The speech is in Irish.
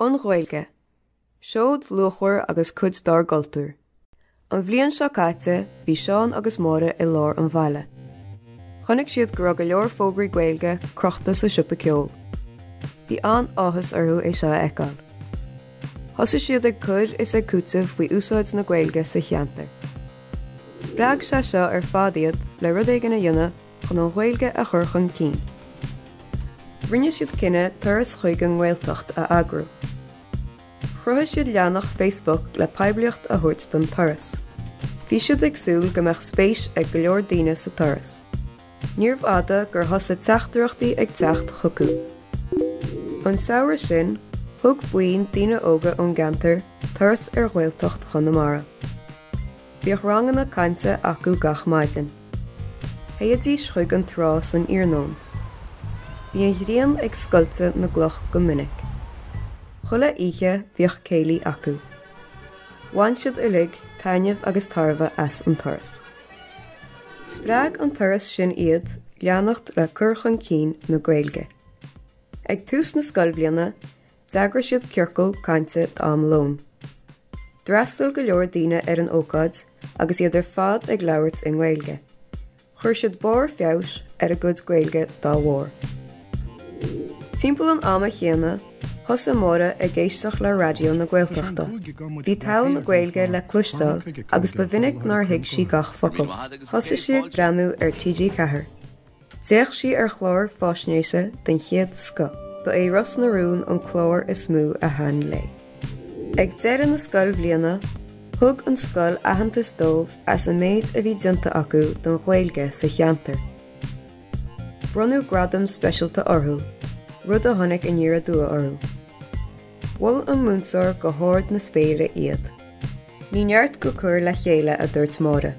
An Ghaeilge. Seoid luachmhar agus cuid dár gcultúr. An bhliain seo caite, bhí Seán agus Máire i lár an bhaile. Chonaic siad go raibh go leor fógraí Gaeilge crochta sa siopa ceoil. Bhí an-áthas orthu é seo a fheiceáil. Thosaigh siad ag cur is ag cúiteamh faoi úsáid na Gaeilge sa cheantar. Spreag sé seo ar fad iad le rud éigin a dhéanamh chun an Ghaeilge a chur chun cinn. Rinne siad cinneadh turas chuig an nGaeltacht a eagrú. Chruthaigh siad leathanach Facebook le poiblíocht a thabhairt don turas. Bhí siad ag súil go mbeadh spéis ag go leor daoine sa turas. Níorbh fhada gur thosaigh teachtaireachtaí ag teacht chucu. An samhradh sin, thug buíon daoine óga ón gceantar turas ar Ghaeltacht Chonamara. Bhíodh ranganna cainte acu gach maidin. Théidís chuig an trá san iarnóin. Bhí an ghrian ag scoilteadh na gcloch go minic. Chuile oíche bhíodh céilí acu. Bhain siad uilig taitneamh agus tairbhe as an turas. Spreag an turas sin iad leanacht le cur chun cinn na Gaeilge. Ag tús na scoilbhliana, D'eagraigh siad ciorcal cainte d'am lóin. D'fhreastail go leor daoine ar an ócáid agus iad ar fad ag labhairt i nGaeilge. Chuir siad barr feabhais ar a gcuid Gaeilge dá bharr. Timpeall an ama chéanna, thosaigh Máire ag éisteacht le Raidió na Gaeltachta. Bhí togha na Gaeilge le cloisteáil agus ba mhinic nár thuig sí gach focal. Thosaigh sí ag breathnú ar TG4. D'fhéach sí ar chlár faisnéise den chéad scoth. Ba é Ros na Rún an clár is mó a thaitin léi. Ag deireadh na scoilbhliana, thug an scoil aitheantas dóibh as an méid a bhí déanta acu don Ghaeilge sa cheantar. Bronnadh gradam speisialta orthu, rud a tháinig aniar aduaidh orthu. Mhol an múinteoir go hard na spéire iad. Ní neart go cur le chéile, a dúirt Máire.